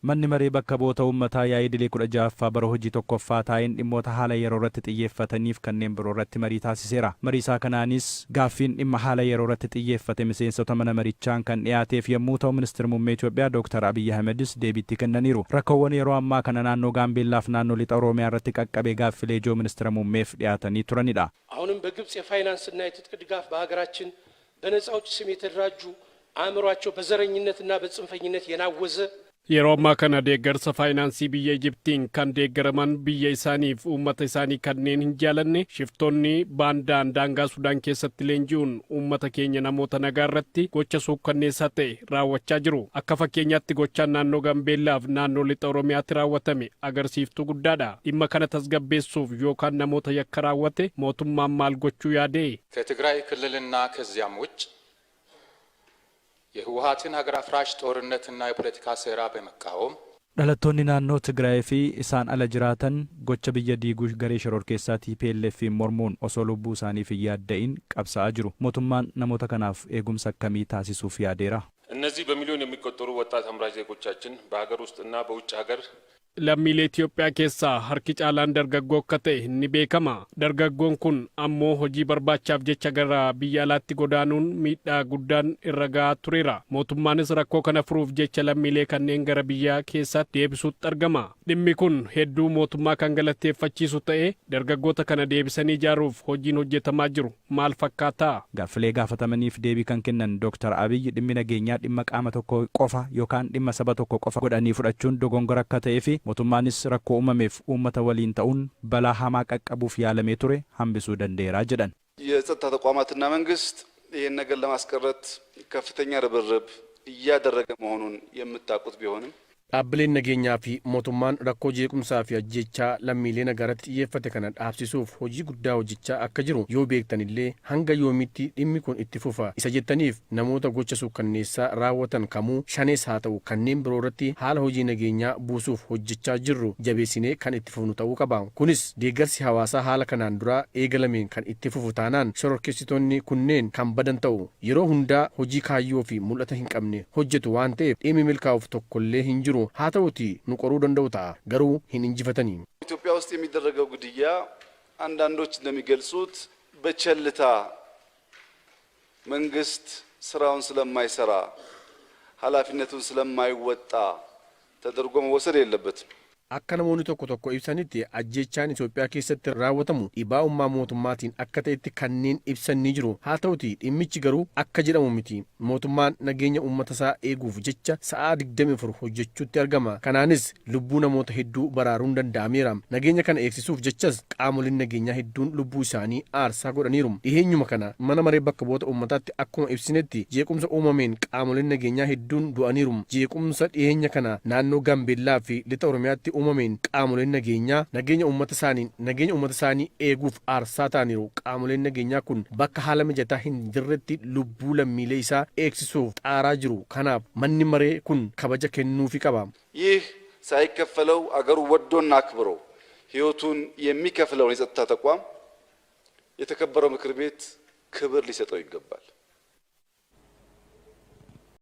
Manni Maree Bakka Bu'oota Uummataa yaa'ii idilee 16ffaa bara hojii 1ffaa taa'een dhimmoota haala yeroorratti xiyyeeffataniif kanneen biroorratti marii taasiseera. Mariisaa kanaanis gaaffiin dhimma haala yeroorratti xiyyeeffate miseensota mana marichaan kan dhiyaateef yammuu ta'u Ministir Muummee Itoophiyaa Dooktar Abiyyi Ahimedis deebii itti kennaniiru. Rakkoowwan yeroo ammaa kana naannoo Gaambeellaaf naannoo Lixa Oromiyaarratti qaqqabe gaaffilee ijoo Ministira Muummeef dhiyaatanii turanidha. አሁንም በግብጽ የፋይናንስና የትጥቅ ድጋፍ በሀገራችን በነጻ አውጪ ስም የተደራጁ አእምሯቸው በዘረኝነትና በጽንፈኝነት የናወዘ Yeroo ammaa kana deeggarsa faayinaansii biyya Ijiptiin kan deeggaraman, biyya isaaniif uummata isaanii kanneen hin jaalanne shiftoonni baandaan daangaa Sudaan keessatti leenji'uun uummata keenya namoota nagaa irratti gocha suukkanneessaa ta'e raawwachaa jiru. Akka fakkeenyaatti gochaan naannoo Gambeellaaf naannoo Lixa Oromiyaatti raawwatame agarsiiftuu guddaadha. Dhimma kana tasgabbeessuuf yookaan namoota yakka raawwate mootummaan maal gochuu yaade? ከትግራይ ክልልና ከዚያም ውጭ የህወሀትን ሀገር አፍራሽ ጦርነትና የፖለቲካ ሴራ በመቃወም Dhalattoonni naannoo Tigraay fi isaan ala jiraatan gocha biyya diiguu garee shororkeessaa TPLF mormuun osoo lubbuu isaaniif hin yaadda'in qabsaa'aa jiru. Mootummaan namoota kanaaf eegumsa akkamii taasisuuf yaadeera? እነዚህ በሚሊዮን የሚቆጠሩ ወጣት አምራች ዜጎቻችን በሀገር ውስጥና በውጭ ሀገር Lammiilee Itoophiyaa keessaa harki caalaan dargaggoo akka ta'e ni beekama. Dargaggoon kun ammoo hojii barbaachaaf jecha gara biyya alaatti godaanuun miidhaa guddaan irra gahaa tureera. Mootummaanis rakkoo kana furuuf jecha lammiilee kanneen gara biyya keessaatti deebisuutti argama. Dhimmi kun hedduu mootummaa kan galateeffachiisu ta'ee, dargaggoota kana deebisanii ijaaruuf hojiin hojjetamaa jiru maal fakkaata? Gaaffilee gaafatamaniif deebii kan kennan Dr. Abiyyi dhimmi nageenyaa dhimma qaama tokko qofa yookaan dhimma saba tokko qofa godhanii fudhachuun dogongora akka ta'ee fi mootummaanis rakkoo uumameef uummata waliin ta'uun balaa hamaa qaqqabuuf yaalamee ture hambisuu danda'eera jedhan. የጸጥታ ተቋማትና መንግስት ይህን ነገር ለማስቀረት ከፍተኛ ርብርብ እያደረገ መሆኑን የምታውቁት ቢሆንም Dhaabbileen nageenyaa fi mootummaan rakkoo jeequmsaa fi ajjechaa lammiilee nagaarratti xiyyeeffate kana dhaabsisuuf hojii guddaa hojjechaa akka jiru yoo beektanillee, hanga yoomitti dhimmi kun itti fufa isa jettaniif, namoota gocha suukkanneessaa raawwatan kamuu, Shanees haa ta'u kanneen biroo irratti haala hojii nageenyaa buusuuf hojjechaa jirru jabeessinee kan itti fufnu ta'uu qaba. Kunis deeggarsi hawaasaa haala kanaan duraa eegalameen kan itti fufu taanaan shororkeessitoonni kunneen kan badan ta'u. Yeroo hundaa hojii kaayyoo fi mul'ata hin qabne hojjetu waan ta'eef dhimmi milkaa'uuf tokkollee hin jiru. Haa ta'uti nu qoruu danda'u ta'a, garuu hin injifatanii. ኢትዮጵያ ውስጥ የሚደረገው ግድያ አንዳንዶች እንደሚገልጹት በቸልታ መንግስት ስራውን ስለማይሰራ ኃላፊነቱን ስለማይወጣ ተደርጎ መወሰድ የለበትም። Akka namoonni tokko tokko ibsanitti, ajjechaan Itoophiyaa keessatti raawwatamu dhibaa'ummaa mootummaatiin akka ta'etti kanneen ibsan ni jiru. Haa ta'uti dhimmichi garuu akka jedhamu miti. Mootummaan nageenya uummata isaa eeguuf jecha sa'aa 24 hojjechuutti argama. Kanaanis lubbuu namoota hedduu baraaruun danda'ameera. Nageenya kana eegsisuuf jechas qaamoleen nageenyaa hedduun lubbuu isaanii aarsaa godhaniiru. Dhiheenyuma kana mana maree bakka bu'oota uummataatti akkuma ibsinetti, jeequmsa uumameen qaamoleen nageenyaa hedduun du'aniiru. Jeequmsa dhiheenya kana naannoo Gaambeellaa fi Lixa Oromiyaatti uumameen qaamoleen nageenyaa nageenya uummata isaanii eeguuf aarsaa ta'aniiru. Qaamoleen nageenyaa kun bakka haala mijataa hin jirretti lubbuu lammiilee isaa eegsisuuf xaaraa jiru. Kanaaf manni maree kun kabaja kennuufi qaba. ይህ ሳይከፈለው አገሩ ወዶና አክብሮ ሕይወቱን የሚከፍለውን የጸጥታ ተቋም የተከበረው ምክር ቤት ክብር ሊሰጠው ይገባል።